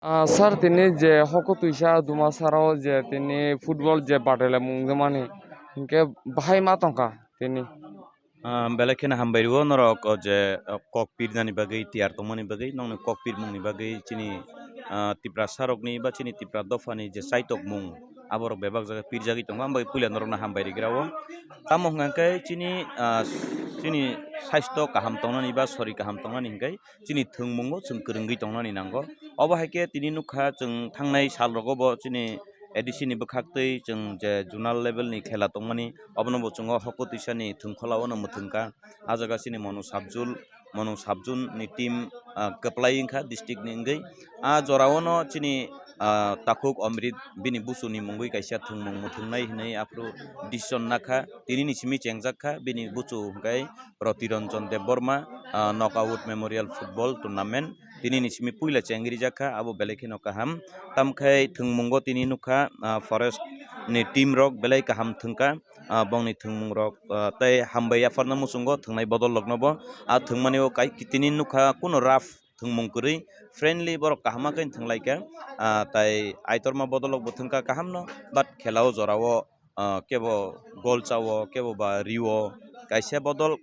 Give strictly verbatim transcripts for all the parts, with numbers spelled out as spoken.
Ah, sir, tini je hoko twisa Dumasarao je tini football je badaila mung wngmani, hinkhe bahai ma tongkha tini? Ah, belai kheno hambai rwo norok o je, ah, kok pirnani bagwi, tiyar tongmani bagwi, nokni kok pirmungni bagwi chini, ah, Tiprasa rokni ba chini Tipra dophani je chaitokmung, aborok bebak jaga pirjagwi tongo, ang bai puila norokno hambai rigrao. Tamo hwnkha khe chini, ah, chini saisto kaham tongnani ba sori kaham tongnani hinkhe chini thwngmungo chwng kwrwngwi tongnani nango. Obo hai khe tini nukha chwng thangnai salrogo bo chini A D C ni bwkhaktwi chwng je zonal level ni khela tongmani, obono bo chwng o hoko twisani thwngkhwlao no mwthwngkha. Ah jaga chini Monu Sabjul, Monu Sabjul ni team, ah, kwplai wngkha district ni wngwi. Ah jorao no chini, ah, takhuk Omrit bini buchuni mungwi kaisa thwngmung mwthwngnai hwnwi aphuru decision nakha. Tini ni simi chengjak kha bini buchu hwnkhe Roti Ranjan Debbarma, ah, Knockout Memorial Football Tournament. Tini ni simi puila chengrijak kha, abo belai kheno kaham. Tamkhai thwngmungo tini nukha, ah, Forest ni team rok belai kaham thwngkha, ah, bongni thwngmung rok, ah, tei hambai yapharna muchungo thwngnai bodol rokno bo. Ah, thwngmani o kai tini nukha kuno rough thwngmung kwrwi, friendly borok kaham khe thwnglaikha, ah, tai aitorma bodol rok bo thwngkha kaham no, but khela o jora o, ah, kebo gol chao, kebo ba rio, kaisa bodol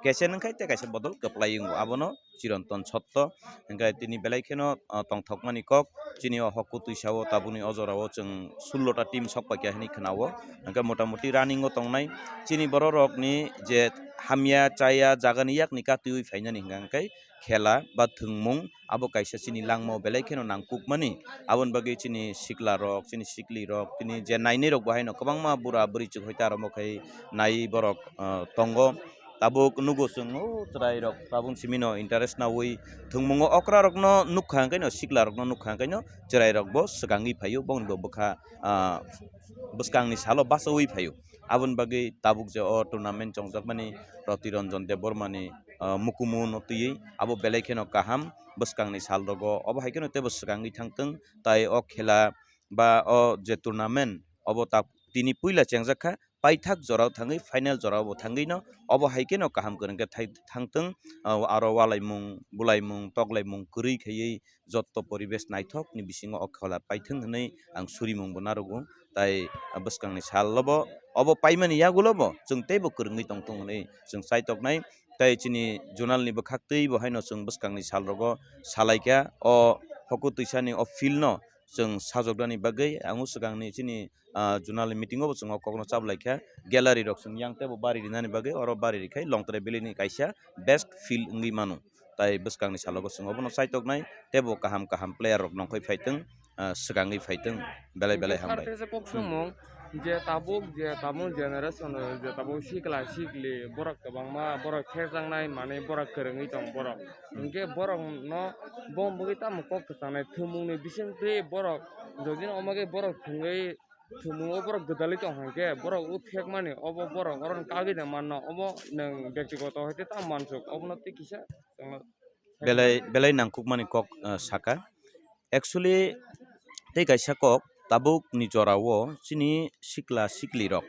kesen wngkha tei kaisa bodol kwplai wngo, abono chironton sotto. Hwnkhe tini belai kheno, ah, tongthokmani kok, chini o hokku twisao tabukni o jorao chwng sullo ta team sok paikha hinwi khwnao. Hwnkhe motamuti running o tongnai chini borok rokni je hamya chaya jagani yakni katiui phainani hwnkha hwnkhe khela ba thwngmung abo kaisa chini langmao belai kheno nangkukmani. Aboni bagwi chini sikla rok, chini sikli rok, tini je nainai rok bo haino kwbangma bura bwrwi chuk hoita aro mo khai nai borok, ah, tongo. Tabuk nugo chwng o chwrai rok tabuk simi no interest naui thwngmungo okra rok no nukha hwnkhe no sikla rok no nukha hwnkhe no chwrai rok bo swkangwi phaio bongni bo bwkha, ah, bwskang ni salo bachaui phaio. Aboni bagwi tabuk je o tournament chongjakmani Roti Ranjan Debbarma ni, ah, mukumu no twiwi abo belai kheno kaham bwskang ni sal rogo obo hai kheno teibo swkangwi thangtwng tai o khela ba o je tournament obo ta tini puila chengjak kha. Paithak jorao thangwi final jorao bo thangwi no obo hai kheno kaham kwrwng khe thai-, thangtwng, ah, aro walaimung, bulaimung, toklaimung kwrwi khaiwi jotto poribesh naithok ni bisingo o khela paithwng hwnwi ang surimung bo narugo. Tai bwskang ni sal o bo obo paimani yagulo bo chwng teibo kwrwngwi tongthung hwnwi chwng chaitoknai. Tai chini zonal ni bwkhaktwi bo haino chwng bwskang ni sal rogo salaikha o hokku twisani o field no chwng sajoknani bagwi ang o swkangni chini, ah, zonal ni meeting o bo chwng o kokno chablaikha. Gallery rok chwng yang teibo bari rinani bagwi oro bari rikhai Longtrai Valley ni kaisa best field wngwi mano. Tai bwskangni salogo chwng obono chaitoknai teibo kaham kaham player rok nongkhoi phaitwng, ah, swkangwi phaitwng. Belai belai Hwnkhe sir, hambai. Teisa kok Hmm. swngmung, je tabuk, je tabuk generation o, je tabuk sikla sikli borok kwbangma borok thekjaknai manwi borok kwrwngwi tong borok. Hmm. Hwnkhe borok no bo bwgwi tamo kok kwchangnai thwngmungni bisingtwi borok jodi no omo khe borok thwngwi thwngmungo borok gwdalwi tong hwnkhe borok o thekmani obo borok oro kagwi da manno obo nwng bektigoto hai tei tamo mansuk obono tei kisa chwngno Belai belai nangkukmani kok, ah, saka. Actually, tei kaisa kok tabuk ni jora o chini sikla sikli rok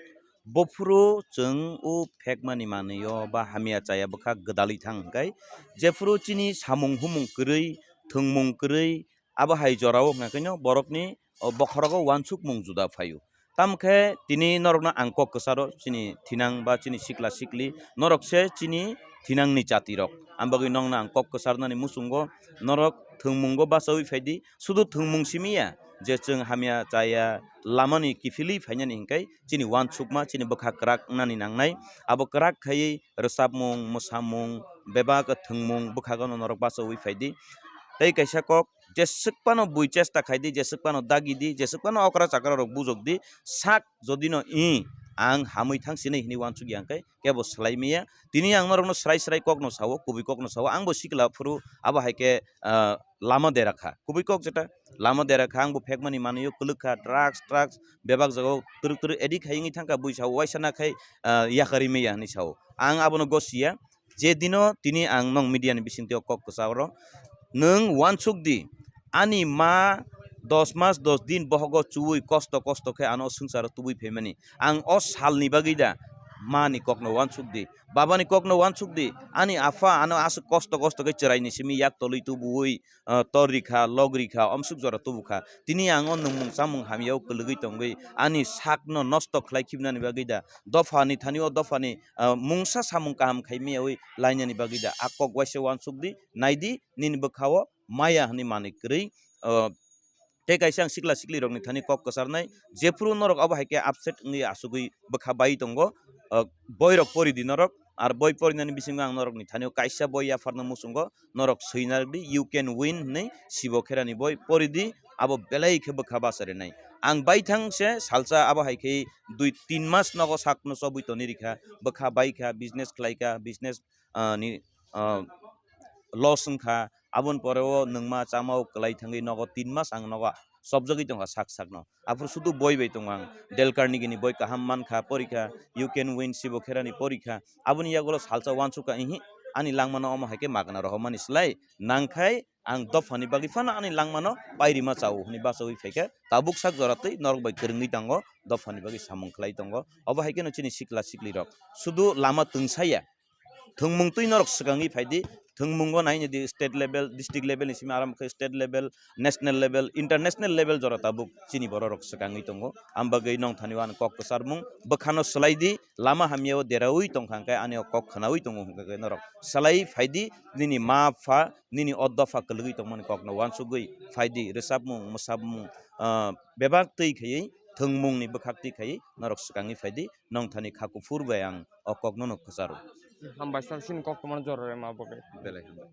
bophuru chwng o phekmani manwi o ba hamya chaya bwkha gwdalwi thang hwnkhe jephuru chini samung humung kwrwi thwngmung kwrwi abo hai jora o hwnkha khe no borokni o bokhorogo uansukmung juda phaio. Tamo khe tini norokno ang kok kwcharo chini thinang ba chini sikla sikli norok se chini thinangni jati rok. Ang bagwi nokno ang kok kwcharnani muchungo norok thwngmungo bachaui phaidi, sudu thwngmung simi ya je chwng hamya chaya lamani kiphilwi phainani hinkhe chini uansukma chini bwkha kwrak wngnani nangnai. Abo kwrak khaiwi rwchapmung, mwsamung, bebak thwngmung bwkhago no norok bachaui phaidi. Tei kaisa kok, jeswk phano bui chesta khai di, jeswk phano dagi di, jeswk phano okra chakra rok bujok di, sak jodi no i ang hamwi thang sini hinwi uansuk ya hwnkhe kebo swlai maya. Tini ang norok no swrai swrai kok no sao, kubui kok no sao, ang bo sikla phuru abo hai khe, ah, lama dera kha. Kubui kok jeta lama dera kha, ang bo phekmani manwi o kwlwk kha, drugs, drugs, bebak jagao twrwk twrwk addict khai wngwi thang kha, bui sao, waisa na khai, ah, yakarwi maya hinwi sao. Ang abono gosi ya, je dino tini ang nong media ni bisingtwi o kok kwcharo nwng uansuk di, ani ma dos mas dos din bohogo chuwi kosto kosto khe ano swngcharo tubui phaimani. Ang o salni bagwi da Mani kokno wansuk di, babani kokno wansuk di. Ani apha ano aswk kosto kosto khe chwraini simi yak tolwi tubuwi, ah, tor rikha, log rikha, omsuk jora tubukha. Tini ang o nwngmung chamung hamyao kwlwgwi tongwi ani sakno nosto khlai khibnani bagwi da, dophani thani o dophani, ah, mungsa samung kaham khai miyawi lainani bagwi da, a kok waisa wansuk di, nai di, nini bwkha-o maya hwnwi manwi kwrwi, ah, tei kaisa ang sikla sikli rokni thani kok kwcharnai, jephuru norok abo hai khe upset wngwi asugwi bwkha bai tongo, ah, boirok pori di norok, ar boi porinani bisingo ang norokni thani kaisa boi yapharno muchungo, norok swina rwdi, You Can Win hwnwi Sibo Kherani boi pori di, abo belai khe bwkha bacharinai. Ang baithang se salsa abo hai khe dui tin mas nogo sakno chobwi toni rikha, bwkha bai kha, business khlai kha, business, ah, ni, ah, loss wngkha, aboni pore o nwngma chama o kwlai thangwi nogo tin mas ang nogo chobjagwi tongkha sak sakno. Aphuru sudu boi bai tongo ang, Dale Carnegie ni boi kaham mankha, porikha, You Can Win Sibo Kherani porikha, aboni yagulo salsa wansukha, ihi, ani langmano omo hai khe magna rohormani slai nangkhai ang dophani bagwi phano ani langmano pairima chao hwnwi bachawi phaikha, tabuk sak jora twi norok bai kwrwngwi tango, dophani bagwi samung khlai tongo. Obo hai kheno chini sikla sikli rok sudu lama twngsaya, thwngmung twi norok swkangwi phai di, thwngmungo nai di state level, district level ni simi aram khe state level, national level, international level jora tabuk chini borok rok swkangwi tongo. Am bagwi nong thani o ani kok kwcharmung bwkhano swlai di, lama hamya o deraui tongkha hwnkhe ani o kok khwnaui tongo hwnkhe norok swlai phai di, nini ma pha, nini o dopha kwlwgwi tongmani kokno wansugwi phai di, rwchapmung, mwsapmung, ah, bebak twi khaiwi thwngmungni bwkhak twi khaiwi norok swkangwi phai di, nong thani kha kuphur bai ang o kokno no kwcharo. Hambai sir, chini kok tongmani jora rema bagwi. Belai hambai.